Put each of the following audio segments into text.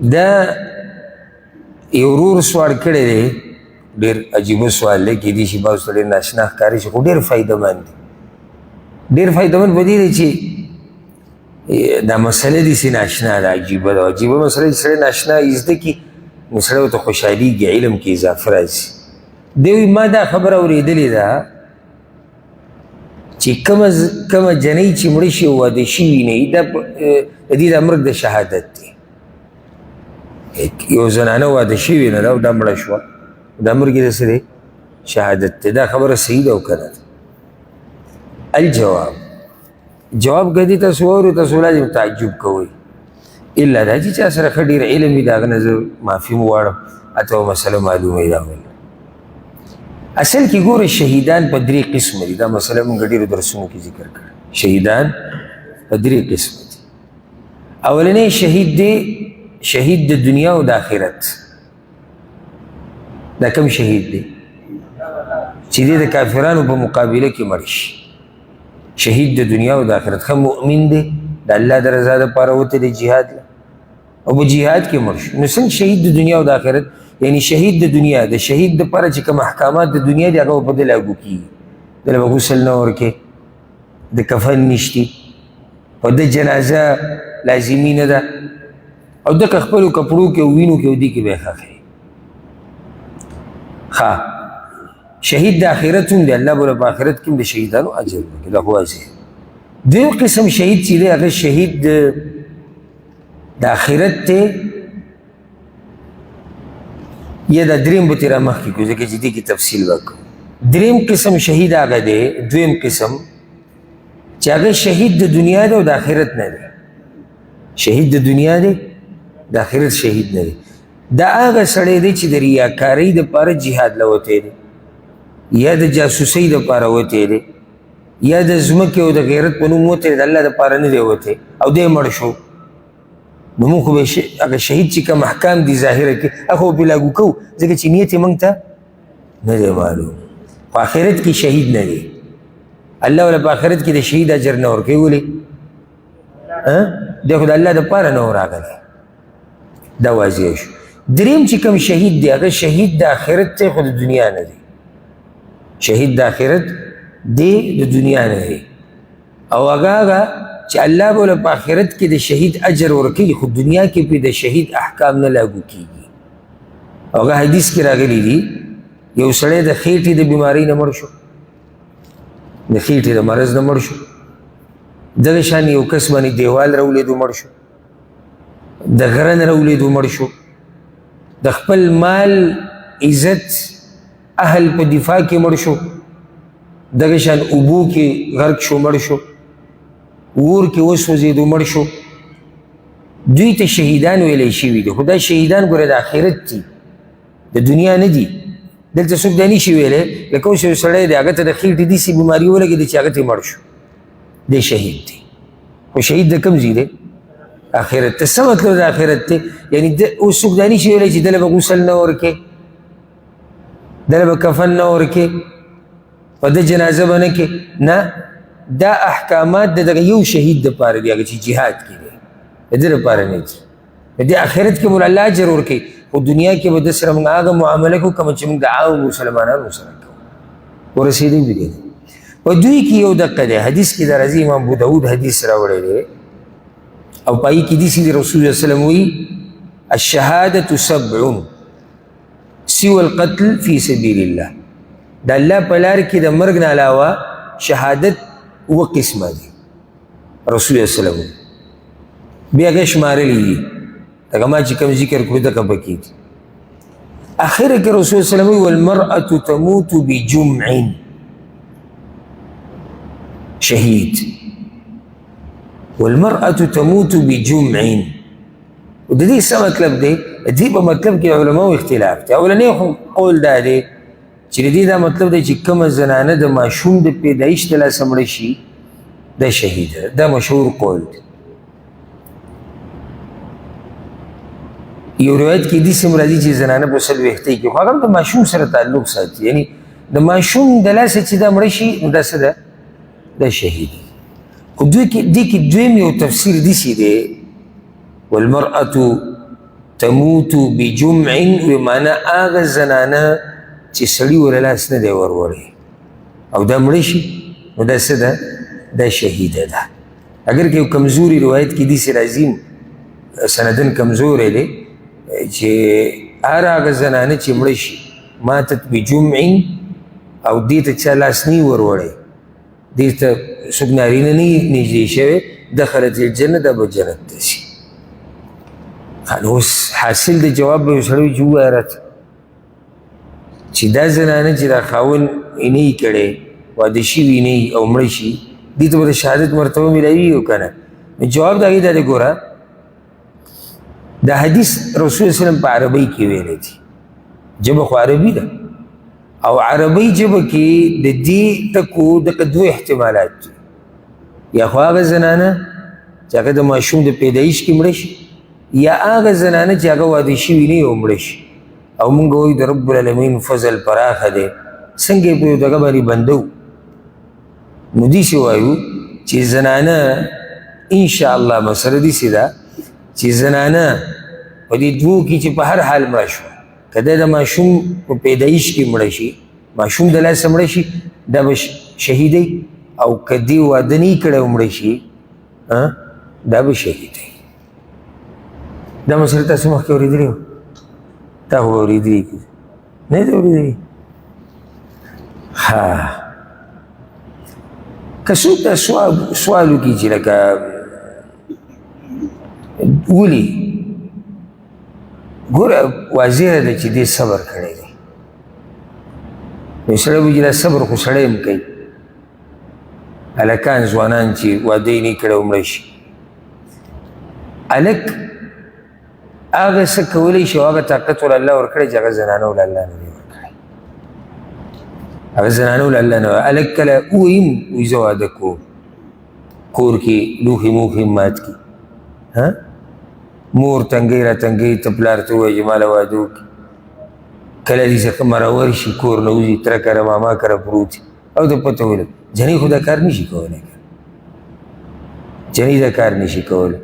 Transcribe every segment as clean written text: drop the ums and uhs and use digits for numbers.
دا یو ورور سوال کړی دی، ډېر عجیبه سوال دی، کېدای شي بعضو ته ډېر ناشنا ښکاري شي، خو ډېر فایدهمند دی. ډېر فایدهمند په دې دی چې دا مسله داسې ناشنا ده، عجیبه ده. عجیبه مسله چې سړی ناشنا یې زده کړي نو سړی ورته خوشحالېږي، علم کې اضافه راځي. دی وایي ما دا خبره اورېدلې ده چې کومه جنۍ چې مړه شي او واده شوي نه وي، دا د دې دا مرګ د شهادت دی. یو زنانه واده شوې نه ده او دا مړه شوه، دا مرګ یې د څه دی؟ شهادت دی. دا خبره صحیح ده او که نه ده؟ الجواب، جواب که دې تاسو واورئ تاسو لازم تعجب کوئ، الا دا چې چا سره ښه ډېر علم وي د هغه نه زه معافي هم غواړم، اته مسله معلومه وي. دا ویل اصل کې ګوره شهیدان په درې قسمه دي. دا مسله موږ ډېرو درسونو کې ذکر کړه. شهیدان په درې قسمه دي. اولنی شهید دی، شهید د دنیا او د آخرت. دا کوم شهید دی؟ چې دی د کافرانو په مقابله کې مړ شي. شهید د دنیا او د آخرت، ښه مؤمن دی، د الله د رضا دپاره وتی دی جهاد له، او په جهاد کې مړ شو. نو څنګه شهید د دنیا او د آخرت؟ یعنی شهید د دنیا، د شهید دپاره چې کوم احکامات د دنیا دي هغه په ده لاګو کېږي. ده له به غسل نه ورکې، د کفن نشتي، په ده جنازه لازمي نه ده، او ده که خپلو کپړو کې او وینو کې او دې کې به یې ښخوي. ښه شهید د آخرت هم دی، الله به له په آخرت کې هم د شهیدانو اجر ورکړي. دا خو واضح. دویم قسم شهید چې دی هغه شهید د آخرت دی، یا دا دریم به ترې رامخکې کړو ځکه چې دې کې تفصیل وکړو. دریم قسم شهید هغه دی، دویم قسم چې هغه شهید د دنیا دی او د آخرت نه دی. شهید د دنیا دی، د آخرت شهید نه دی. دا هغه سړی دی چې د ریاکارۍ دپاره جهاد له وتی دی، یا د جاسوسۍ دپاره وتی دی، یا د ځمکې او د غیرت په نوم وتی دی، د الله دپاره نه دی وتی، او دی مړ شو. نو موږ خو به هغه شهید چې کوم احکام دي ظاهره کې هغه خو پرې لاګو کوو، ځکه چې نیت یې موږ ته نه دی معلوم. خو آخرت کې شهید نه دی، الله وله په آخرت کې د شهید اجر نه ورکوي. ولې؟ دی خو د الله دپاره نه و راغلی. دا واضح شو. دریم چې کوم شهید دی هغه شهید د آخرت دی، خو د دنیا نه دی. شهید د آخرت دی، د دنیا نه دی. او هغه هغه چې الله به له په آخرت کې د شهید اجر ورکوي، خو دنیا کې پرې د شهید احکام نه لاګو کېږي. هغه حدیث کې راغلي دي، یو سړی د خېټې د بیمارۍ نه مړ شو، د خېټې د مرض نه مړ شو. دغه شان یو کس باندې دیوال راولېدو مړ شو، د غره نه راولېدو مړ شو، د خپل مال عزت اهل په دفاع کې مړ شو، دغه شان اوبو کې غرق شو مړ شو، اور کې وسوځېدو مړ شو. دوی ته شهیدان ویلی شوي دي، خو دا شهیدان ګوره د آخرت دي، د دنیا نه دي. دلته څوک دا نشي ویلی لکه اوس یو سړی دی هغه ته د خېټې داسې بیماري ولګېده چې هغه ته مړ شو، دی شهید دی. خو شهید د کوم ځای دی؟ آخرت ته. څه مطلب د آخرت دی؟ یعنی اوس څوک دا نشي ویلی چې ده له به غسل نه ورکې، ده له به کفن نه ورکې، په ده جنازه به نه کې. نه، دا احکامات د دغه یو شهید دپاره دي، هغه چې جهاد کې دی، د ده لپاره نه دي. د دې آخرت کې به الله اجر ورکوي، خو دنیا کې به ده سره موږ هغه معامله کوو کومه چې موږ د عامو مسلمانانو سره کوو. ورسېدی به دی. په دوی کې یو دقه دی، حدیث کې دا راځي، امام ابو داود حدیث راوړی دی، او په هغې کې داسې دي، رسول الله صلی الله علیه وسلم وایي الشهادة سبع سوى القتل في سبيل الله. د الله په لار کې د مرګ نه علاوه شهادت اووه قسمه دي. رسول الله صلی الله علیه وسلم بیا هغه شمارلي دي، دغه ما چې کوم ذکر کړو دغه پکې دي. اخره کې رسول الله صلی الله علیه وسلم وایي والمرأة تموت بجمع شهید، والمرأة تموت بجمع. د دې څه مطلب دی؟ د دې په مطلب کې علماو اختلاف دی. اولنی خو قول دا دی چې د دې دا مطلب دی چې کومه زنانه د ماشوم د پیدایش د لاسه مړه شي دا شهید ده، دا مشهور قول دی. یو روایت کې داسې هم راځي چې زنانه په څلوېښتۍ کې، خو هغه هم د ماشوم سره تعلق ساتي، یعنی د ماشوم د لاسه چې دا مړه شي نو دا څه ده؟ دا شهید. خو دوی کې دې کې دویم یو تفسیر داسې دی، والمرأة تموت بجمع، وی معنا هغه زنانه چې سړي ورله لاس نه دی وروړی او دا مړه شي، نو دا څه ده؟ دا شهیده ده. اگر که یو کمزوري روایت کې داسې راځي، سندن کمزوری دی، چې هر هغه زنانه چې مړه شي ماتت بجمع او دې ته چا لاس نه وروړی، دې ته څوک نارینه نه نږدې شوی، دخلت الجنه، دا به جنت ته ځي. نو اوس حاصل د جواب به یو سړی وي چې ووایه راته چې دا زنانه چې دا خاوند یې نه وي کړی، واده شوي نه وي او مړه شي، دې ته به د شهادت مرتبه میلاویږي او که نه؟ نو جواب د هغې دا دی، ګوره دا حدیث رسول الله وسلم په عربۍ کې ویلی دی، ژبه خو عربي ده، او عربۍ ژبه کې د دې ټکو دغه دوه احتمالات دي. یا خو هغه زنانه چې هغه د ماشوم د پیدایش کې مړه شي، یا هغه زنانه چې هغه واده شوي نه او مړه شي. او مونږ وایو د رب العالمین فضل پراخه دی، څنګه یې په یو دغه باندې بندو؟ نو داسې وایو چې زنانه انشاءالله مسله داسې ده چې زنانه په دې دوو کې چې په هر حال مړه شوه، که دا د ماشوم په پیدایش کې مړه شي، ماشوم د لاسه مړه شي، دا به شهیدی، او که دې واده نه کړی او مړه شي، دا به شهید وي. دا مسله تاسو مخکې اورېدلې وه؟ تا خو به اورېدلي نه دی اورېدلي؟ ها، که څوک دا سوال وکړي چې لکه ولې، ګوره واضح ده چې دې صبر کړی دی. نو سړی وایي چې دا صبر خو سړی هم کوي، هلکان ځوانان چې واده یې نه کړی او مړه شي، هلک هغه څه کولی شي او هغه طاقت ورله الله ورکړی چې هغه زنانو له الله نه دی ورکړی، هغه زنانو له الله نه. هلک کله ووایي هم، وایي زه واده کوم، کور کې لوښي موښي مات کړي، ها مور تنګۍ را تنګۍ، ته پلار ته ووایي چې ما له واده وکړي، کله دې څه مرور شي، کور نه وځي، تره کره ماما کره پروت او ته پته ولګي. جنۍ خو دا کار نشي کولی، جنۍ دا کار نشي کولی،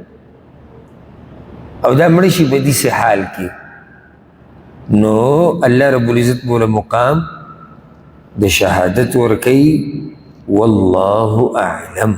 او دا مړه شي په داسې حال کې، نو الله رب العزت به له مقام د شهادت ورکوي. والله اعلم.